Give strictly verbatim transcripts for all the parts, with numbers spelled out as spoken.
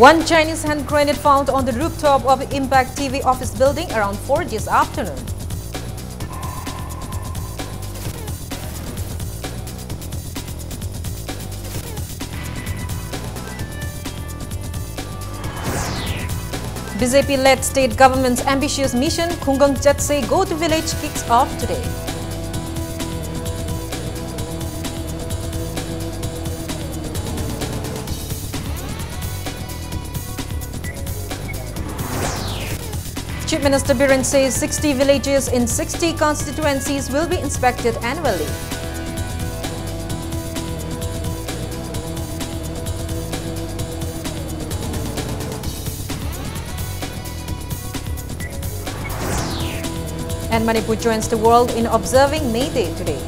One Chinese hand grenade found on the rooftop of Impact T V office building around four this afternoon. B J P-led state government's ambitious mission Khunggangchatsei Go to Village kicks off today. Chief Minister Biren says sixty villages in sixty constituencies will be inspected annually. And Manipur joins the world in observing May Day today.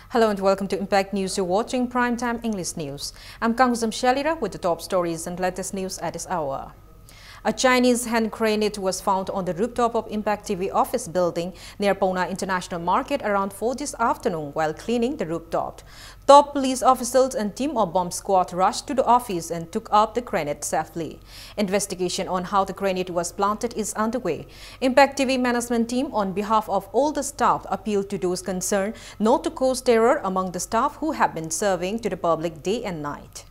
Hello and welcome to Impact News. You're watching Primetime English News. I'm Kanguzam Shalira with the top stories and latest news at this hour. A Chinese hand grenade was found on the rooftop of Impact T V office building near Pouna International Market around four this afternoon while cleaning the rooftop. Top police officials and team of bomb squad rushed to the office and took out the grenade safely. Investigation on how the grenade was planted is underway. Impact T V management team, on behalf of all the staff, appeal to those concerned not to cause terror among the staff who have been serving to the public day and night.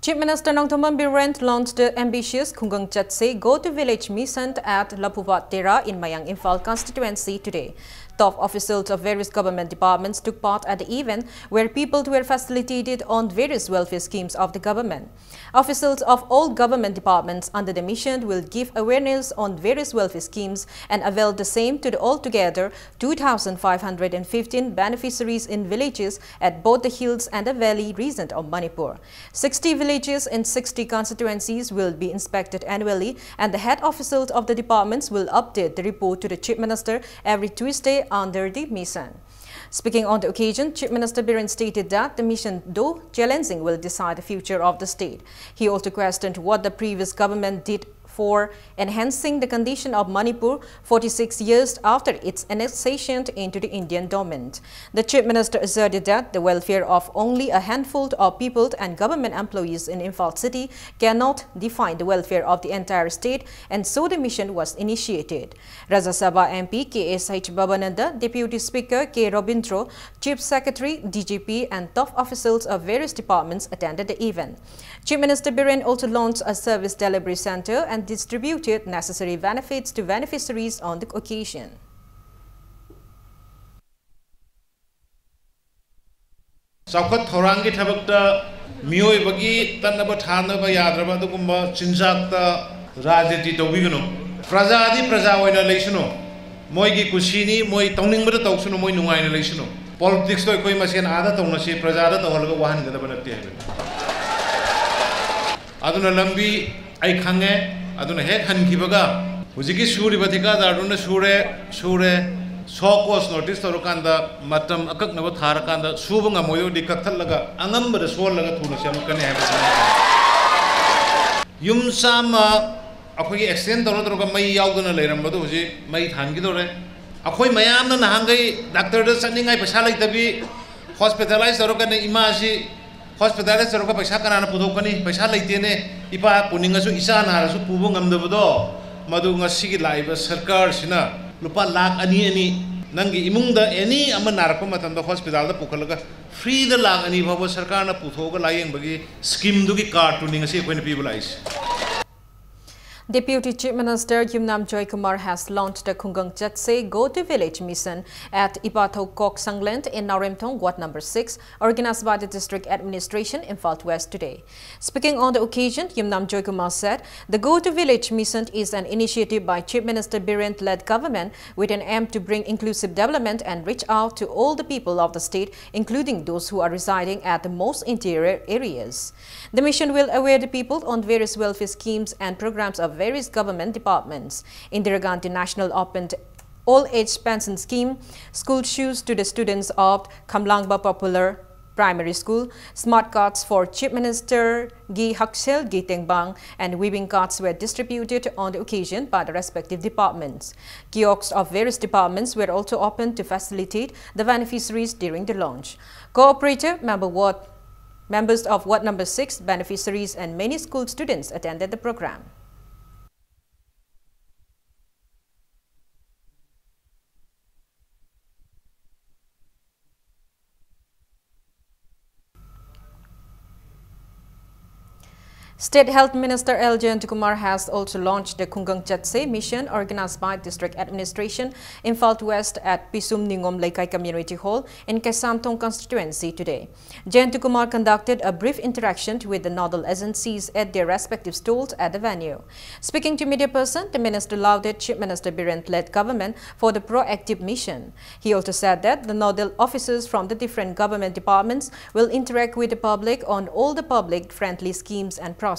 Chief Minister Nongthombam Biren launched the ambitious Khungang Chatse Go to Village mission at Laphuvat Tera in Mayang Imphal constituency today. Top officials of various government departments took part at the event, where people were facilitated on various welfare schemes of the government. Officials of all government departments under the mission will give awareness on various welfare schemes and avail the same to the altogether two thousand five hundred fifteen beneficiaries in villages at both the hills and the valley region of Manipur. Sixty villages in sixty constituencies will be inspected annually, and the head officials of the departments will update the report to the Chief Minister every Tuesday under the mission. Speaking on the occasion, Chief Minister Biren stated that the mission, though challenging, will decide the future of the state. He also questioned what the previous government did for enhancing the condition of Manipur forty-six years after its annexation into the Indian domain. The Chief Minister asserted that the welfare of only a handful of people and government employees in Imphal city cannot define the welfare of the entire state, and so the mission was initiated. Rajya Sabha M P K S H Babananda, Deputy Speaker K Robindro, Chief Secretary, D G P, and top officials of various departments attended the event. Chief Minister Biren also launched a service delivery center and distributed necessary benefits to beneficiaries on the occasion. ꯆꯥꯎꯈꯠ ꯊꯧꯔꯥꯡꯒꯤ ꯊꯕꯛꯇ ꯃꯤꯑꯣꯏꯕꯒꯤ ꯇꯠꯅꯕ ꯊꯥꯅꯕ ꯌꯥꯗ꯭ꯔꯕ ꯑꯗꯨꯒꯨꯝꯕ ꯆꯤꯟꯖꯥꯛꯇ ꯔꯥꯖꯅꯤꯇꯤ ꯇꯧꯕꯤꯒꯅꯨ꯫ ꯄ꯭ꯔꯖꯥꯗꯤ ꯄ꯭ꯔꯖꯥ ꯑꯣꯏꯅ ꯂꯩꯁꯅꯨ, ꯃꯣꯏꯒꯤ ꯀꯨꯁꯤꯅꯤ, ꯃꯣꯏ ꯇꯧꯅꯤꯡꯕꯗ ꯇꯧꯁꯅꯨ, ꯃꯣꯏ ꯅꯨꯡꯉꯥꯏꯅ ꯂꯩꯁꯅꯨ꯫ ꯄꯣꯂꯤꯇꯤꯛꯁꯇꯣ ꯑꯩꯈꯣꯏ ꯃꯁꯦꯟ ꯑꯥꯗ ꯇꯧꯅꯁꯤ, ꯄ꯭ꯔꯖꯥꯗ ꯇꯧꯍꯜꯂꯒ ꯋꯥꯍꯟꯒꯗꯕ ꯅꯠꯇꯦ ꯍꯥꯏꯕꯅꯤ꯫ ꯑꯗꯨꯅ ꯂꯝꯕꯤ ꯑꯩ ꯈꯪꯉꯦ꯫ ꯑꯗꯨꯅ ꯍꯦꯛ ꯍꯟꯈꯤꯕꯒ ꯍꯧꯖꯤꯛꯀꯤ ꯁꯨꯔꯤꯕ ꯊꯤꯀꯥꯗꯥꯔꯗꯨꯅ ꯁꯨꯔꯦ, ꯁꯨꯔꯦ, ꯁꯣ ꯀꯣꯁ ꯅꯣꯇꯤꯁ ꯇꯧꯔꯀꯥꯟꯗ ꯃꯇꯝ ꯑꯀꯛꯅꯕ ꯊꯥꯔꯀꯥꯟꯗ ꯁꯨꯕ ꯉꯝꯃꯣꯏꯗꯧꯗꯤ ꯀꯛꯊꯠꯂꯒ ꯑꯉꯝꯕꯗ ꯁꯨꯍꯜꯂꯒ ꯊꯨꯅ ꯁꯦꯝꯃꯛꯀꯅꯤ ꯍꯥꯏꯕꯁꯤꯅꯤ꯫ ꯌꯨꯝ ꯆꯥꯝꯃ ꯑꯩꯈꯣꯏꯒꯤ ꯑꯦꯛꯁꯇꯦꯟ ꯇꯧꯔ ꯇꯧꯔꯒ ꯃꯩ ꯌꯥꯎꯗꯅ ꯂꯩꯔꯝꯕꯗꯣ ꯍꯧꯖꯤꯛ ꯃꯩ ꯊꯥꯟꯈꯤꯗꯧꯔꯦ꯫ ꯑꯩꯈꯣꯏ ꯃꯌꯥꯝꯅ ꯅꯍꯥꯟꯈꯩ ꯗꯥꯛꯇꯔꯗ ꯆꯠꯅꯤꯡꯉꯥꯏ ꯄꯩꯁꯥ ꯂꯩꯇꯕꯤ ꯍꯣꯁꯄꯤꯇꯥꯂꯥꯏꯁ ꯇꯧꯔꯀꯥꯟꯗ ꯏꯃꯥꯁꯤ ꯍꯣꯁꯄꯤꯇꯥꯜꯗ ꯆꯠꯂꯒ ꯄꯩꯁꯥ ꯀꯅꯥꯅ ꯄꯨꯊꯣꯛꯀꯅꯤ? ꯄꯩꯁꯥ ꯂꯩꯇꯦꯅꯦ, ꯏꯄꯥ ꯄꯨꯅꯤꯡꯉꯁꯨ ꯏꯆꯥ ꯅꯥꯔꯁꯨ ꯄꯨꯕ ꯉꯝꯗꯕꯗꯣ, ꯃꯗꯨ ꯉꯁꯤꯒꯤ ꯂꯥꯛꯏꯕ ꯁꯔꯀꯥꯔꯁꯤꯅ ꯂꯨꯄꯥ ꯂꯥꯈ ꯑꯅꯤ ꯑꯅꯤ ꯅꯪꯒꯤ ꯏꯃꯨꯡꯗ ꯑꯦꯅꯤ ꯑꯃ ꯅꯥꯔꯛꯄ ꯃꯇꯝꯗ ꯍꯣꯁꯄꯤꯇꯥꯜꯗ ꯄꯨꯈꯠꯂꯒ ꯐ꯭ꯔꯤꯗ ꯂꯥꯛ ꯑꯅꯤ ꯐꯥꯎꯕ ꯁꯔꯀꯥꯔꯅ ꯄꯨꯊꯣꯛꯑꯒ ꯂꯥꯌꯦꯡꯕꯒꯤ ꯁ꯭ꯀꯤꯝꯗꯨꯒꯤ ꯀꯥꯔꯠꯇꯨꯅꯤ ꯉꯁꯤ ꯑꯩꯈꯣꯏꯅ ꯄꯤꯕ ꯂꯥꯛꯏꯁꯦ꯫ Deputy Chief Minister Yumnam Joykumar has launched the Khungang Chatse Go to Village Mission at Ipathou Kok Sanglen in Naoremthong, Ward number six, organized by the District Administration, Imphal West today. Speaking on the occasion, Yumnam Joykumar said the Go to Village Mission is an initiative by Chief Minister Biren-led government with an aim to bring inclusive development and reach out to all the people of the state, including those who are residing at the most interior areas. The mission will aware the people on various welfare schemes and programs of various government departments. Indira Gandhi National Open All Age Pension Scheme, school shoes to the students of Khamlangba Popular Primary School, smart cards for Chief Minister Gi Haksel Gi Tengbang, and weaving cards were distributed on the occasion by the respective departments. Kiosks of various departments were also opened to facilitate the beneficiaries during the launch. Cooperative member ward, members of Ward number six, beneficiaries, and many school students attended the program. State Health Minister L Jayantakumar has also launched the Khungang Chatse mission organized by District Administration, Imphal West, at Pisum Ningom Leikai Community Hall in Kaisamthong constituency today. Jayantakumar conducted a brief interaction with the nodal agencies at their respective stalls at the venue. Speaking to media person, the minister lauded Chief Minister Biren-led government for the proactive mission. He also said that the nodal officers from the different government departments will interact with the public on all the public-friendly schemes and projects.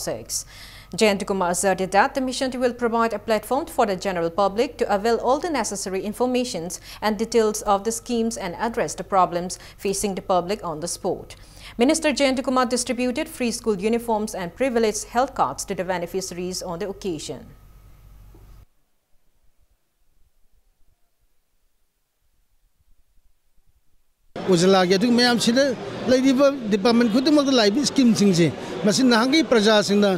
Jayantakumar asserted that the mission will provide a platform for the general public to avail all the necessary informations and details of the schemes and address the problems facing the public on the spot. Minister Jayantakumar distributed free school uniforms and privileged health cards to the beneficiaries on the occasion. ꯎꯖꯥꯂꯥꯒꯤ ꯑꯗꯨꯒꯤ ꯃꯌꯥꯝꯁꯤꯗ ꯂꯩꯔꯤꯕ department ꯈꯨꯗꯤꯡꯃꯛꯇ ꯂꯥꯛꯏꯕ ꯁ꯭ꯀꯤꯝꯁꯤꯡꯁꯦ, ꯃꯁꯤ ꯅꯍꯥꯟꯒꯤ ꯄ꯭ꯔꯖꯥꯁꯤꯡꯅ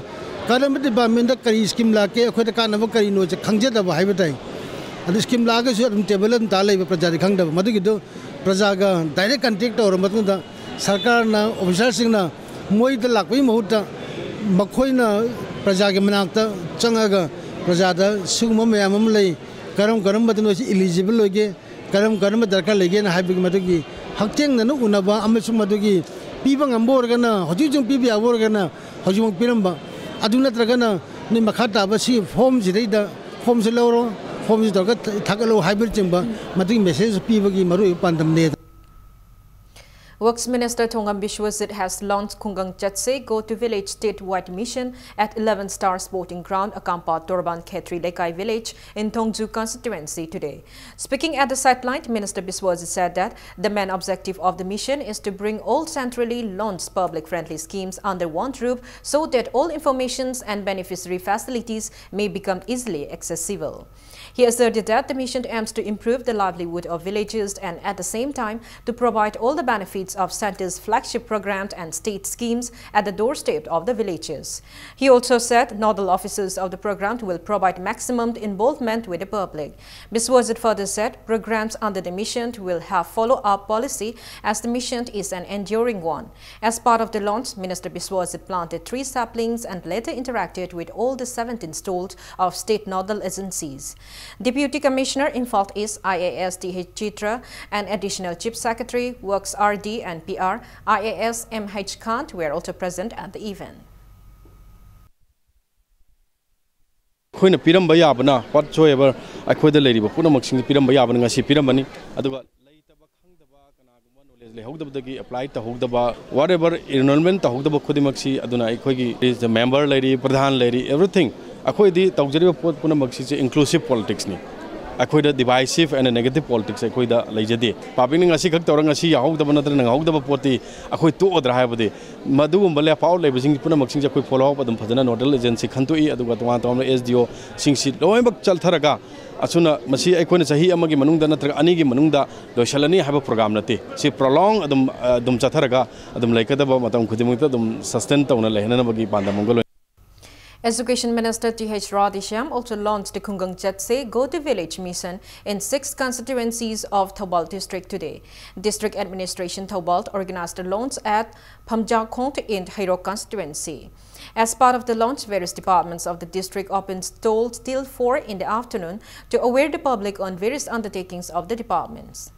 ꯀꯔꯝꯕ ꯗꯤꯄꯥꯔꯠꯃꯦꯟꯗ ꯀꯔꯤ ꯁ꯭ꯀꯤꯝ ꯂꯥꯛꯀꯦ, ꯑꯩꯈꯣꯏꯗ ꯀꯥꯟꯅꯕ ꯀꯔꯤꯅꯣꯁꯦ ꯈꯪꯖꯗꯕ ꯍꯥꯏꯕ ꯇꯥꯏ꯫ ꯑꯗꯨ ꯁ꯭ꯀꯤꯝ ꯂꯥꯛꯑꯒꯁꯨ ꯑꯗꯨꯝ ꯇꯦꯕꯜ ꯑꯗꯨꯝ ꯇꯥ ꯂꯩꯕ, ꯄ꯭ꯔꯖꯥꯗꯤ ꯈꯪꯗꯕ꯫ ꯃꯗꯨꯒꯤꯗꯨ ꯄ꯭ꯔꯖꯥꯒ ꯗꯥꯏꯔꯦꯛ ꯀꯟꯇꯦꯛ ꯇꯧꯔꯕ ꯃꯇꯨꯡꯗ ꯁꯔꯀꯥꯔꯅ, ꯑꯣꯐꯤꯁꯥꯔꯁꯤꯡꯅ ꯃꯣꯏꯗ ꯂꯥꯛꯄꯒꯤ ꯃꯍꯨꯠꯇ ꯃꯈꯣꯏꯅ ꯄ꯭ꯔꯖꯥꯒꯤ ꯃꯅꯥꯛꯇ ꯆꯪꯉꯒ ꯄ꯭ꯔꯖꯥꯗ ꯁꯤꯒꯨꯝꯕ ꯃꯌꯥꯝ ꯑꯃ ꯂꯩ, ꯀꯔꯝ ꯀꯔꯝꯕꯗꯅꯣ ꯁꯤ ꯏꯂꯤꯖꯤꯕꯜ ꯑꯣꯏꯒꯦ, ꯀꯔꯝ ꯀꯔꯝꯕ ꯗꯔꯀꯥꯔ ꯂꯩꯒꯦꯅ ꯍꯥꯏꯕꯒꯤ ꯃꯗꯨꯒꯤ ꯍꯛꯊꯦꯡꯅꯅ ꯎꯅꯕ ꯑꯃꯁꯨꯡ ꯃꯗꯨꯒꯤ ꯄꯤꯕ ꯉꯝꯕ ꯑꯣꯏꯔꯒꯅ, ꯍꯧꯖꯤꯛ ꯍꯧꯖꯤꯛ ꯄꯤꯕ ꯌꯥꯕ ꯑꯣꯏꯔꯒꯅ ꯍꯧꯖꯤꯛꯃꯛ ꯄꯤꯔꯝꯕ, ꯑꯗꯨ ꯅꯠꯇ꯭ꯔꯒꯅ ꯅꯣꯏ ꯃꯈꯥ ꯇꯥꯕ ꯁꯤ ꯐꯣꯝꯁꯤꯗꯩꯗ ꯐꯣꯝꯁꯤ ꯂꯧꯔꯣ, ꯐꯣꯝꯁꯤ ꯇꯧꯔꯒ ꯊꯥꯒꯠꯂꯛꯎ ꯍꯥꯏꯕꯅꯆꯤꯡꯕ ꯃꯗꯨꯒꯤ ꯃꯦꯁꯦꯖ ꯄꯤꯕꯒꯤ ꯃꯔꯨꯑꯣꯏꯕ ꯄꯥꯟꯗꯝꯅꯦ꯫ Works Minister Thongam Biswajit has launched Khungang Chatse Go to Village statewide mission at eleven Star Sporting Ground, Akampa Torban Khetri Lekai village in Thongju constituency today. Speaking at the sideline, Minister Biswajit said that the main objective of the mission is to bring all centrally launched public-friendly schemes under one roof so that all informations and beneficiary facilities may become easily accessible. He asserted that the mission aims to improve the livelihood of villagers and at the same time to provide all the benefits of centre's flagship programs and state schemes at the doorstep of the villagers. He also said nodal officers of the program will provide maximum involvement with the public. Biswajit further said programs under the mission will have follow-up policy as the mission is an enduring one. As part of the launch, Minister Biswajit planted three saplings and later interacted with all the seventeen stalls of state nodal agencies. Deputy Commissioner Imphal East I A S T H Chitra and Additional Chief Secretary Works R D and P R I A S M H Kant were also present at the event. ꯑꯩꯈꯣꯏꯅ ꯄꯤꯔꯝꯕ ꯌꯥꯕꯅ, whatsoever ꯑꯩꯈꯣꯏꯗ ꯂꯩꯔꯤꯕ ꯄꯨꯝꯅꯃꯛꯁꯤꯡꯁꯤ ꯄꯤꯔꯝꯕ ꯌꯥꯕꯅ ꯉꯁꯤ ꯄꯤꯔꯝꯕꯅꯤ꯫ ꯑꯗꯨꯒ ꯂꯩꯇꯕ ꯈꯪꯗꯕ, ꯀꯅꯥꯒꯨꯝꯕ ꯅꯣꯂꯦꯖ ꯂꯩꯍꯧꯗꯕꯗꯒꯤ ꯑꯦꯄ꯭ꯂꯥꯏ ꯇꯧꯍꯧꯗꯕ, whatever, ꯏꯟꯔꯣꯜꯃꯦꯟ ꯇꯧꯍꯧꯗꯕ ꯈꯨꯗꯤꯡꯃꯛꯁꯤ, ꯑꯗꯨꯅ ꯑꯩꯈꯣꯏꯒꯤ ꯃꯦꯝꯕꯔ ꯂꯩꯔꯤ, ꯄ꯭ꯔꯙꯥꯟ ꯂꯩꯔꯤ, everything, ꯑꯩꯈꯣꯏꯗꯤ ꯇꯧꯖꯔꯤꯕ ꯄꯣꯠ ꯄꯨꯝꯅꯃꯛꯁꯤꯁꯦ ꯏꯟꯀ꯭ꯂꯨꯁꯤꯞ ꯄꯣꯂꯤꯇꯤꯛꯁꯅꯤ꯫ ꯑꯩꯈꯣꯏꯗ divisive and negative politics ꯑꯩꯈꯣꯏꯗ ꯂꯩꯖꯗꯦ꯫ ꯄꯥꯕ꯭ꯂꯤꯛꯅ ꯉꯁꯤ ꯈꯛ ꯇꯧꯔ ꯉꯁꯤ ꯌꯥꯎꯍꯧꯗꯕ ꯅꯠꯇ꯭ꯔꯒ ꯅꯪꯍꯧꯗꯕ ꯄꯣꯠꯇꯤ ꯑꯩꯈꯣꯏ ꯇꯣꯛꯑꯗ꯭ꯔꯥ ꯍꯥꯏꯕꯗꯤ, ꯃꯗꯨꯒꯨꯝꯕ ꯂꯦꯞꯐꯥꯎ ꯂꯩꯕꯁꯤꯡ ꯄꯨꯝꯅꯃꯛꯁꯤꯡꯁꯦ ꯑꯩꯈꯣꯏ follow up ꯑꯗꯨꯝ ꯐꯖꯅ nodal agency ꯈꯟꯗꯣꯛꯏ, ꯑꯗꯨꯒ ꯇꯣꯉꯥꯟ ꯇꯣꯉꯥꯟꯕ S D O ꯁꯤꯡꯁꯤ ꯂꯣꯏꯅꯃꯛ ꯆꯠꯊꯔꯒ, ꯑꯁꯨꯝꯅ ꯃꯁꯤ ꯑꯩꯈꯣꯏꯅ ꯆꯍꯤ ꯑꯃꯒꯤ ꯃꯅꯨꯡꯗ ꯅꯠꯇ꯭ꯔꯒ ꯑꯅꯤꯒꯤ ꯃꯅꯨꯡꯗ ꯂꯣꯏꯁꯤꯜꯂꯅꯤ ꯍꯥꯏꯕ program ꯅꯠꯇꯦ꯫ ꯁꯤ prolong ꯑꯗꯨꯝ, ꯑꯗꯨꯝ ꯆꯠꯊꯔꯒ ꯑꯗꯨꯝ ꯂꯩꯒꯗꯕ, ꯃꯇꯝ ꯈꯨꯗꯤꯡꯃꯛꯇ ꯑꯗꯨꯝ sustain ꯇꯧꯅ ꯂꯩꯍꯟꯅꯅꯕꯒꯤ ꯄꯥꯟꯗꯝ ꯑꯃꯒ ꯂꯣꯏꯅꯅ꯫ Education Minister T H Radheshyam also launched the Khungang Chatse Go to Village mission in six constituencies of Thoubal district today. District Administration Thoubal organized the launch at Phamjakhong in Heirok constituency. As part of the launch, various departments of the district opened stalls till four in the afternoon to aware the public on various undertakings of the departments.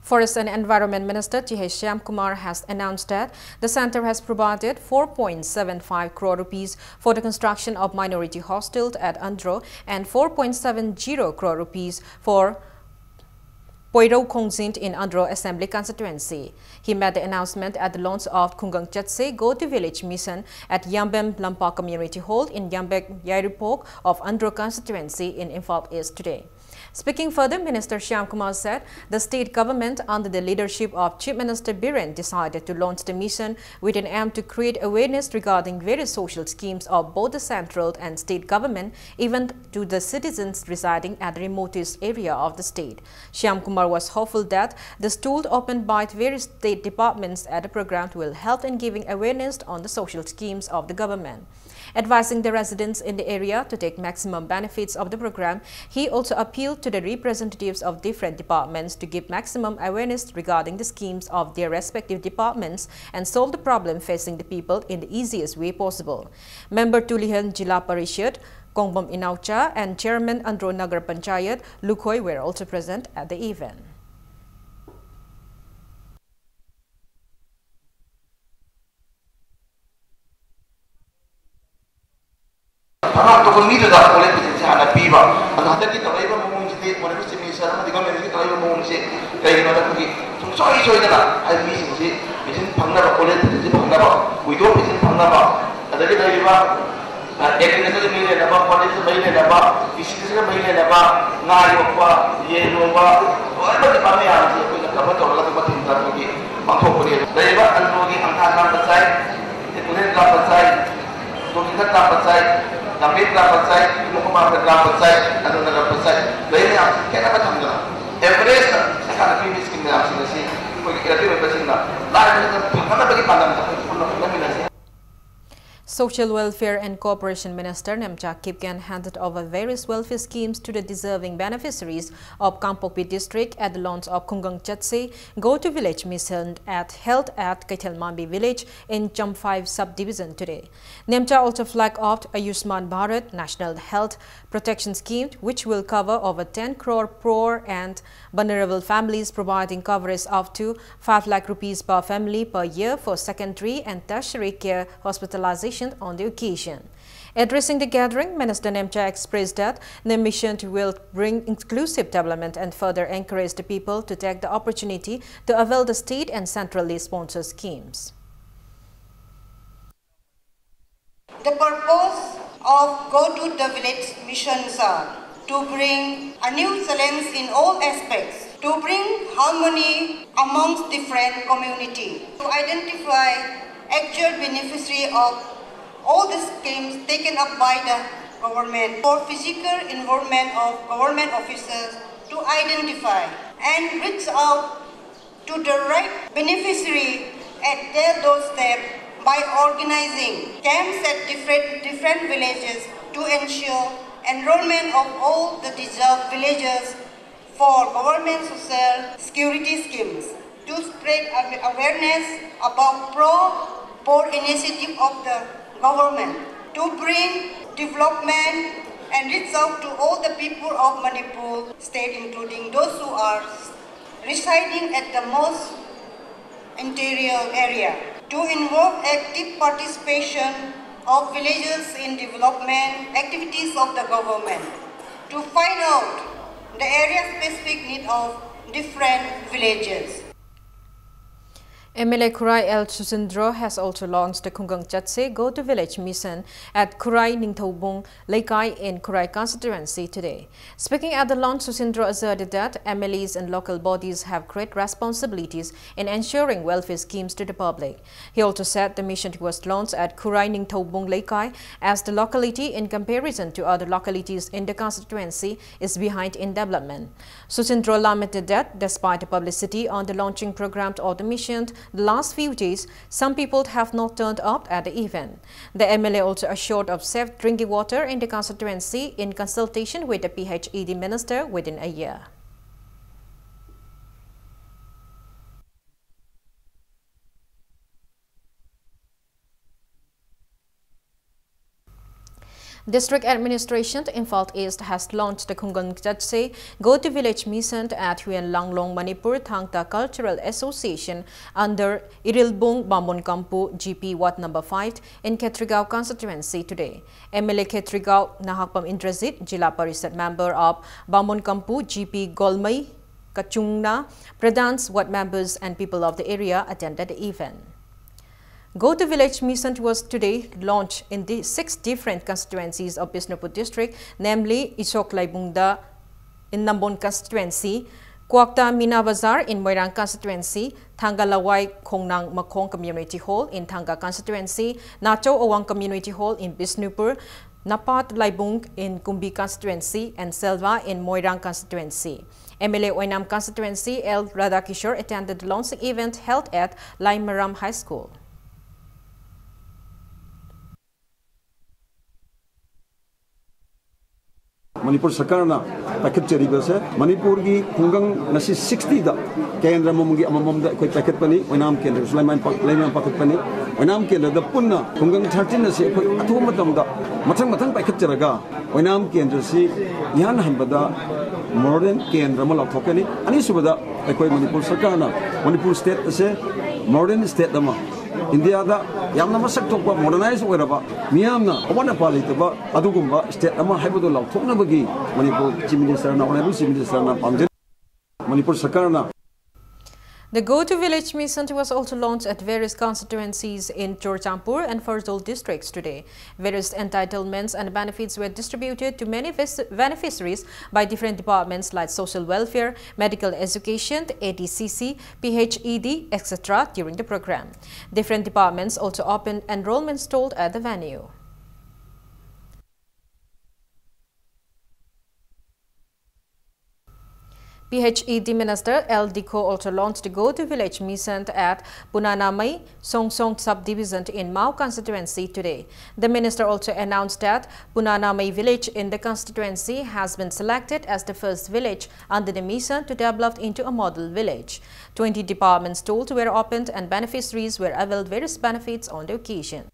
Forest and Environment Minister T H Shyamkumar has announced that the centre has provided four point seven five crore rupees for the construction of minority hostel at Andro and four point seven zero crore rupees for Poirou Khongjin in Andro Assembly Constituency. He made the announcement at the launch of Khungang Chatse Go to Village mission at Yambem Lampa Community Hall in Yambek Yairipok of Andro Constituency in Imphal East today. Speaking further, Minister Shyamkumar said the state government, under the leadership of Chief Minister Biren, decided to launch the mission with an aim to create awareness regarding various social schemes of both the central and state government, even to the citizens residing at the remotest area of the state. Shyamkumar was hopeful that the stall opened by various state departments at the program will help in giving awareness on the social schemes of the government. Advising the residents in the area to take maximum benefits of the program, he also appealed to the representatives of different departments to give maximum awareness regarding the schemes of their respective departments and solve the problem facing the people in the easiest way possible. Member Tulihan Jila Parishad, Kongbam Inaocha, and Chairman Andro Nagar Panchayat, Lukhoi, were also present at the event. ꯊꯧꯅꯥ ꯇꯧꯕ ꯃꯤꯗꯨꯗ ꯀꯣꯜꯂꯦꯟ ꯄꯦꯇꯦꯟꯁꯦ ꯍꯥꯟꯅ ꯄꯤꯕ꯫ ꯑꯗꯣ ꯍꯟꯗꯛꯀꯤ ꯇꯧꯔꯛꯏꯕ ꯃꯑꯣꯡꯁꯤꯗꯤ, honourable chief minister ꯑꯃꯗꯤ ꯒꯚꯔꯟꯃꯦꯟꯠꯀꯤ ꯇꯧꯔꯛꯏꯕ ꯃꯑꯣꯡꯁꯦ ꯀꯩꯒꯤꯅꯣꯗ, ꯑꯩꯈꯣꯏꯒꯤ ꯁꯨꯡꯁꯣꯏ ꯁꯣꯏꯗꯅ ꯍꯥꯏꯗꯤ ꯃꯤꯁꯤꯡꯁꯤ ꯄꯦꯟꯁꯤꯟ ꯐꯪꯅꯕ, ꯀꯣꯜꯂꯦꯟ ꯄꯦꯇꯦꯟꯁꯤ ꯐꯪꯅꯕ, ꯋꯤꯗꯣ ꯄꯦꯟꯁꯤꯟ ꯐꯪꯅꯕ, ꯑꯗꯒꯤ ꯂꯩꯔꯤꯕ ꯑꯦꯒ꯭ꯔꯤꯀꯜꯆꯔꯗ ꯃꯔꯤ ꯂꯩꯅꯕ, ꯐꯔꯇꯤꯂꯥꯏꯖꯔꯗ ꯃꯔꯤ ꯂꯩꯅꯕ, ꯏꯁꯤꯡꯁꯤꯒ ꯃꯔꯤ ꯂꯩꯅꯕ, ꯉꯥ ꯌꯣꯛꯄ, ꯌꯦꯟ ꯌꯣꯛꯄ, ꯂꯣꯏꯅꯃꯛ ꯗꯤꯄꯥꯔꯠꯃꯦꯟ ꯃꯌꯥꯝꯁꯤ ꯑꯩꯈꯣꯏꯅ ꯀꯚꯔ ꯇꯧꯔꯒ ꯑꯗꯨꯝ ꯃꯊꯪ ꯃꯊꯪ ꯑꯩꯈꯣꯏꯒꯤ ꯄꯥꯡꯊꯣꯛꯄꯅꯤ꯫ ꯂꯩꯔꯤꯕ ꯑꯟꯗ꯭ꯔꯣꯒꯤ ꯑꯪꯊꯥ ꯒ꯭ꯔꯥꯝ ꯄꯟꯆꯥꯌꯠ, ꯇꯦꯀꯨꯂꯦꯟ ꯒ꯭ꯔꯥꯝ ꯄꯟꯆꯥꯌꯠ, ꯇꯣꯝꯊꯤꯟꯊꯛ ꯒ꯭ꯔꯥꯝ ꯄꯟꯆꯥꯌꯠ, ꯂꯝꯕꯤ ꯇꯔꯥ ꯄꯟꯆꯥꯌꯠ, ꯃꯈꯣꯡ ꯍꯥꯝꯕ ꯇꯔꯥ ꯄꯟꯆꯥꯌꯠ, ꯑꯅꯨ ꯅꯒꯔ ꯄꯟꯆꯥꯌꯠ, ꯂꯩ ꯃꯌꯥꯝꯁꯤ ꯈꯦꯠꯅꯕ ꯊꯝꯗꯅ ꯑꯦꯚꯔꯦꯖꯇ ꯁꯔꯀꯥꯔꯅ ꯄꯤꯕ ꯁ꯭ꯀꯤꯝ ꯃꯌꯥꯝꯁꯤꯡ ꯑꯁꯤ ꯑꯩꯈꯣꯏꯒꯤ ꯏꯔꯛ ꯃꯤꯑꯣꯏꯕꯁꯤꯡꯅ ꯂꯥꯏꯔꯕꯁꯤꯡꯅ ꯐꯪꯅꯅꯕꯒꯤ ꯄꯥꯟꯗꯝꯗ ꯑꯩꯈꯣꯏ ꯄꯨꯟꯅ ꯍꯣꯠꯅꯃꯤꯟꯅꯁꯤ꯫ Social Welfare and Cooperation Minister Nemcha Kipgen handed over various welfare schemes to the deserving beneficiaries of Kangpokpi district at the launch of Khungang Chatse Go to Village Mission at held at Keithelmanbi village in Champhai subdivision today. Nemcha also flagged off Ayushman Bharat National Health Protection Scheme, which will cover over ten crore poor and vulnerable families, providing coverage up to five lakh rupees per family per year for secondary and tertiary care hospitalization on the occasion. Addressing the gathering, Minister Nemcha expressed that the mission will bring inclusive development and further encourage the people to take the opportunity to avail the state and centrally sponsored schemes. The purpose of Go to the Village missions are to bring a new challenge in all aspects, to bring harmony amongst different community, to identify actual beneficiary of all the schemes taken up by the government, for physical involvement of government officers to identify and reach out to the right beneficiary at their doorstep by organizing camps at different, different villages to ensure enrollment of all the deserved villagers for government social security schemes, to spread awa- awareness about pro-poor initiative of the government, to bring development and reach out to all the people of Manipur state, including those who are residing at the most interior area, to involve active participation of villagers in development activities of the government, to find out the area specific need of different villages. M L A Khurai L Susindro has also launched the Khungang Chatse Go to Village mission at Khurai Ningthoubung Leikai in Khurai constituency today. Speaking at the launch, Susindro asserted that M L As and local bodies have great responsibilities in ensuring welfare schemes to the public. He also said the mission was launched at Khurai Ningthoubung Leikai as the locality, in comparison to other localities in the constituency, is behind in development. Susindro lamented that despite the publicity on the launching program of the mission the last few days, some people have not turned up at the event. The M L A also assured of safe drinking water in the constituency in consultation with the P H E D minister within a year. District Administration Imphal East has launched the Khungang Chatse Go to Village mission at Huyen Langlong Manipur Thangta Cultural Association under Irilbung Bamon Kampu G P Ward number five in Khetrigao constituency today. M L A Khetrigao Nahakpam Indrajit, Jila Parishad member of Bamon Kampu G P Golmai Kachungna, Pradhans, ward members and people of the area attended the event. Go to Village mission was today launched in the six different constituencies of Bishnupur district, namely Isok Laibungda in Nambon constituency, Kwakta Mina Bazar in Moirang constituency, Thangalawai Khongnang Makhong Community Hall in Thanga constituency, Nacho Awang Community Hall in Bishnupur, Napat Laibung in Kumbi constituency, and Selva in Moirang constituency. M L A Oinam constituency L Radhakishore attended the launching event held at Laimaram High School. Manipur ꯁꯔꯀꯥꯔꯅ ꯄꯥꯏꯈꯠꯆꯔꯤꯕꯁꯦ, ꯃꯅꯤꯄꯨꯔꯒꯤ ꯈꯨꯡꯒꯪ ꯉꯁꯤ sixty ꯗ ꯀꯦꯟꯗ꯭ꯔ ꯑꯃꯃꯝꯒꯤ ꯑꯃꯃꯝꯗ ꯑꯩꯈꯣꯏ ꯄꯥꯏꯈꯠꯄꯅꯤ꯫ ꯑꯣꯏꯅꯥꯝ ꯀꯦꯟꯗ꯭ꯔꯁꯨ ꯂꯩꯃꯥꯏ ꯄꯥꯛ-, ꯂꯩꯃꯥꯏ ꯄꯥꯏꯈꯠꯄꯅꯤ꯫ ꯑꯣꯏꯅꯥꯝ ꯀꯦꯟꯗ꯭ꯔꯗ ꯄꯨꯟꯅ ꯈꯨꯡꯒꯪ thirteen ꯑꯁꯤ ꯑꯩꯈꯣꯏ ꯑꯊꯨꯕ ꯃꯇꯝꯗ ꯃꯊꯪ ꯃꯊꯪ ꯄꯥꯏꯈꯠꯆꯔꯒ, ꯑꯣꯏꯅꯥꯝ ꯀꯦꯟꯗ꯭ꯔꯁꯤ ꯏꯍꯥꯟ ꯍꯥꯟꯕꯗ modern ꯀꯦꯟꯗ꯭ꯔ ꯑꯃ ꯂꯥꯎꯊꯣꯛꯀꯅꯤ꯫ ꯑꯅꯤꯁꯨꯕꯗ, ꯑꯩꯈꯣꯏ ꯃꯅꯤꯄꯨꯔ ꯁꯔꯀꯥꯔꯅ ꯃꯅꯤꯄꯨꯔ state ꯑꯁꯦ modern state ꯑꯃ, ꯏꯟꯗꯤꯌꯥꯗ ꯌꯥꯝꯅ ꯃꯁꯛ ꯊꯣꯛꯄ, modernize ꯑꯣꯏꯔꯕ, ꯃꯤꯌꯥꯝꯅ ꯑꯋꯥꯠ ꯑꯄꯥ ꯂꯩꯇꯕ ꯑꯗꯨꯒꯨꯝꯕ state ꯑꯃ ꯍꯥꯏꯕꯗꯨ ꯂꯥꯎꯊꯣꯛꯅꯕꯒꯤ ꯃꯅꯤꯄꯨꯔ Chief Minister ꯅ, Honourable Chief Minister ꯅ ꯄꯥꯝꯖꯔꯤ꯫ ꯃꯅꯤꯄꯨꯔ ꯁꯔꯀꯥꯔꯅ The Go to Village mission was also launched at various constituencies in Churachandpur and Pherzawl districts today. Various entitlements and benefits were distributed to many beneficiaries by different departments like social welfare, medical education, A D C C, P H E D, et cetera during the program. Different departments also opened enrollment stall at the venue. P H E D Minister L Dikho also launched the Go to Village mission at Punanamai Songsong subdivision in Mao constituency today. The minister also announced that Punanamai village in the constituency has been selected as the first village under the mission to develop into a model village. Twenty department stores were opened and beneficiaries were availed various benefits on the occasion.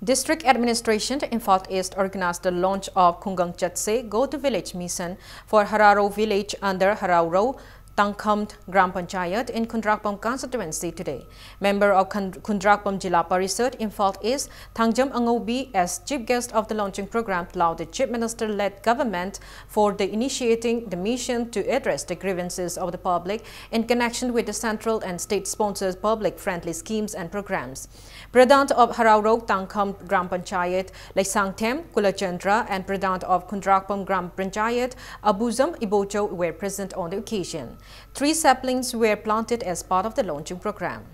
District Administration Imphal East organized the launch of Khungang Chatse Go to Village Mission for Hararou village under Haraurou Tangkham Gram Panchayat in Khundrakpam constituency today. Member of Khun- Khundrakpam Jila Parishad, Imphal East, Thangjam Angobi, as chief guest of the launching program, lauded Chief Minister-led government for the initiating the mission to address the grievances of the public in connection with the central and state-sponsored public-friendly schemes and programs. Pradhan of Haraurou Tangkham Gram Panchayat, Leisangthem Kulachandra, and Pradhan of Khundrakpam Gram Panchayat, Abujam Ibocho, were present on the occasion. Three saplings were planted as part of the launching program.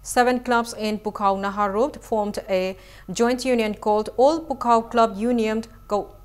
Seven clubs in Pukhao Naharop formed a joint union called All Pukhao Club Union Co-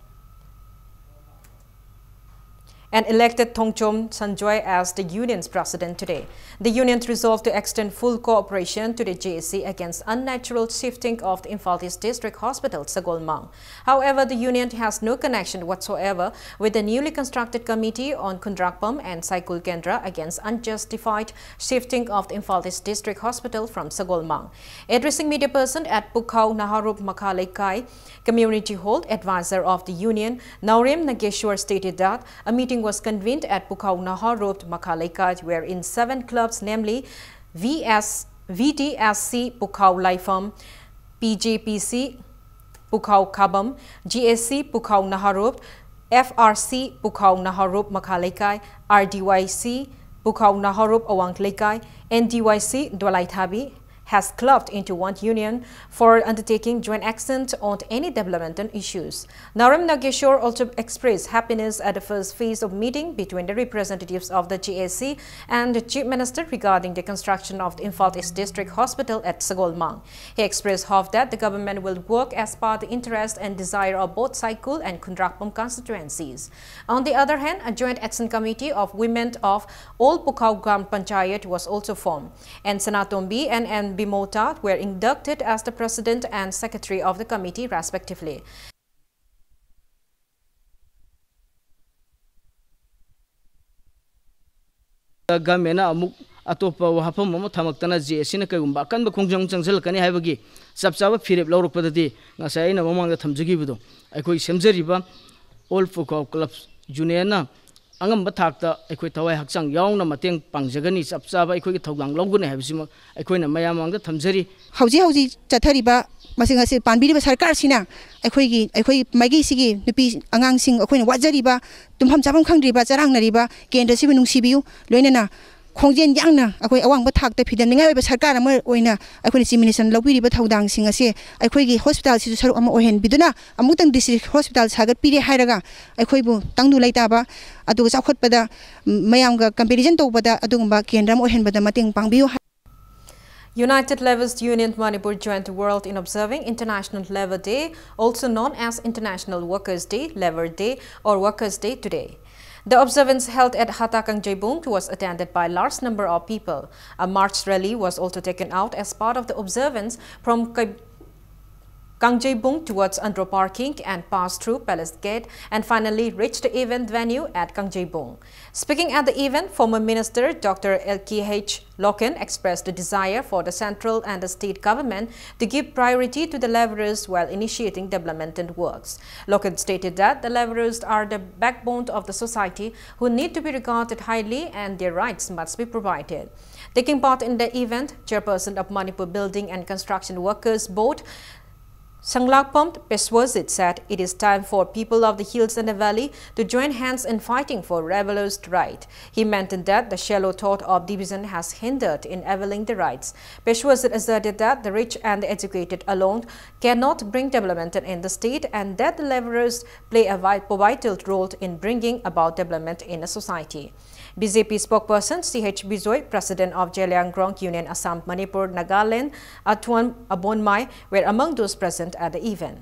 and elected Thongchom Sanjoy as the union's president today. The union resolved to extend full cooperation to the J A C against unnatural shifting of the Imphal East District Hospital, Sagolmang. However, the union has no connection whatsoever with the newly constructed committee on Khundrakpam and Saikul Kendra against unjustified shifting of the Imphal East District Hospital from Sagolmang. Addressing media person at Pukhao Naharop Makha Leikai Community Hall, advisor of the union, Naorem Nageshwar, stated that a meeting was convened at Pukhao Naharop Makha Leikai, wherein seven clubs, namely V S, V D S C Pukhao Laifam, P J P C Pukhao Khabam, G A C Pukhao Naharop, F R C Pukhao Naharop Makha Leikai, R D Y C Pukhao Naharop Awang Leikai, N D Y C Dwalaithabi, has clubbed into one union for undertaking joint action on any developmental issues. Naram Nageshwar also expressed happiness at the first phase of meeting between the representatives of the G A C and the Chief Minister regarding the construction of the Imphal East District Hospital at Sagolmang. He expressed hope that the government will work as per the interest and desire of both Saikul and Khundrakpam constituencies. On the other hand, a joint action committee of women of all Pukhao Gram Panchayat was also formed, and Sanatombi and N Bimota were inducted as the president and secretary of the committee, respectively. Government ꯑꯃꯨꯛ ꯑꯇꯣꯞꯄ ꯋꯥꯐꯝ ꯑꯃ ꯊꯝꯃꯛꯇꯅ J A C ꯅ ꯀꯩꯒꯨꯝꯕ ꯑꯀꯟꯕ ꯈꯣꯡꯖꯪ ꯆꯪꯁꯤꯜꯂꯛꯀꯅꯤ ꯍꯥꯏꯕꯒꯤ ꯆꯞ ꯆꯥꯕ ꯐꯤꯔꯦꯞ ꯂꯧꯔꯛꯄꯗꯗꯤ, ꯉꯁꯥꯏ ꯑꯩꯅ ꯃꯃꯥꯡꯗ ꯊꯝꯖꯈꯤꯕꯗꯣ, ꯑꯩꯈꯣꯏ ꯁꯦꯝꯖꯔꯤꯕ All Pukhao Clubs Union ꯅ ꯑꯉꯝꯕ ꯊꯥꯛꯇ ꯑꯩꯈꯣꯏ ꯊꯋꯥꯏ ꯍꯛꯆꯥꯡ ꯌꯥꯎꯅ ꯃꯇꯦꯡ ꯄꯥꯡꯖꯒꯅꯤ, ꯆꯞ ꯆꯥꯕ ꯑꯩꯈꯣꯏꯒꯤ ꯊꯧꯗꯥꯡ ꯂꯧꯒꯅꯤ ꯍꯥꯏꯕꯁꯤꯃꯛ ꯑꯩꯈꯣꯏꯅ ꯃꯌꯥꯝ ꯃꯥꯡꯗ ꯊꯝꯖꯔꯤ꯫ ꯍꯧꯖꯤꯛ ꯍꯧꯖꯤꯛ ꯆꯠꯊꯔꯤꯕ ꯃꯁꯤꯡ ꯑꯁꯤ ꯄꯥꯟꯕꯤꯔꯤꯕ ꯁꯔꯀꯥꯔꯁꯤꯅ ꯑꯩꯈꯣꯏꯒꯤ, ꯑꯩꯈꯣꯏ ꯃꯥꯏꯀꯩꯁꯤꯒꯤ ꯅꯨꯄꯤ ꯑꯉꯥꯡꯁꯤꯡ, ꯑꯩꯈꯣꯏꯅ ꯋꯥꯖꯔꯤꯕ, ꯇꯨꯝꯐꯝ ꯆꯥꯐꯝ ꯈꯪꯗ꯭ꯔꯤꯕ, ꯆꯔꯥꯡꯅꯔꯤꯕ ꯀꯦꯟꯗ꯭ꯔꯁꯤꯕꯨ ꯅꯨꯡꯁꯤꯕꯤꯌꯨ꯫ ꯂꯣꯏꯅꯅ ꯈꯣꯡꯖꯦꯜ ꯌꯥꯡꯅ ꯑꯩꯈꯣꯏ ꯑꯋꯥꯡꯕ ꯊꯥꯛꯇ ꯐꯤꯗꯝꯅꯤꯡꯉꯥꯏ ꯑꯣꯏꯕ ꯁꯔꯀꯥꯔ ꯑꯃ ꯑꯣꯏꯅ ꯑꯩꯈꯣꯏꯅ Chief Minister ꯅ ꯂꯧꯕꯤꯔꯤꯕ ꯊꯧꯗꯥꯡꯁꯤꯡ ꯑꯁꯤ ꯑꯩꯈꯣꯏꯒꯤ hospital ꯁꯤꯁꯨ ꯁꯔꯨꯛ ꯑꯃ ꯑꯣꯏꯍꯟꯕꯤꯗꯨꯅ, ꯑꯃꯨꯛꯇꯪ district hospital ꯁꯥꯒꯠꯄꯤꯔꯦ ꯍꯥꯏꯔꯒ ꯑꯩꯈꯣꯏꯕꯨ ꯇꯪꯗꯨ ꯂꯩꯇꯥꯕ, ꯑꯗꯨꯒ ꯆꯥꯎꯈꯠꯄꯗ, ꯃꯌꯥꯝꯒ comparison ꯇꯧꯕꯗ ꯑꯗꯨꯒꯨꯝꯕ ꯀꯦꯟꯗ꯭ꯔ ꯑꯃ ꯑꯣꯏꯍꯟꯕꯗ ꯃꯇꯦꯡ ꯄꯥꯡꯕꯤꯌꯨ꯫ United Labourers Union Manipur joined the world in observing International Labour Day, also known as International Workers' Day, Labour Day, or Workers' Day today. The observance held at Hatta Kangjeibung was attended by large number of people. A march rally was also taken out as part of the observance from Kai- Kangjeibung towards Andro Parking and passed through Palace Gate and finally reached the event venue at Kangjeibung. Speaking at the event, former Minister Doctor L K H Loken expressed the desire for the central and the state government to give priority to the laborers while initiating developmental works. Loken stated that the laborers are the backbone of the society who need to be regarded highly and their rights must be provided. Taking part in the event, chairperson of Manipur Building and Construction Workers Board, Sanglakpam Peswazit, said it is time for people of the hills and the valley to join hands in fighting for laborers' right. He maintained that the shallow thought of division has hindered in availing the rights. Peswazit asserted that the rich and the educated alone cannot bring development in the state and that the laborers play a vi-, vital role in bringing about development in a society. B J P spokesperson C H Bijoy, president of Zeliangrong Union Assam, Manipur, Nagaland, Atuan Abonmai were among those present at the event.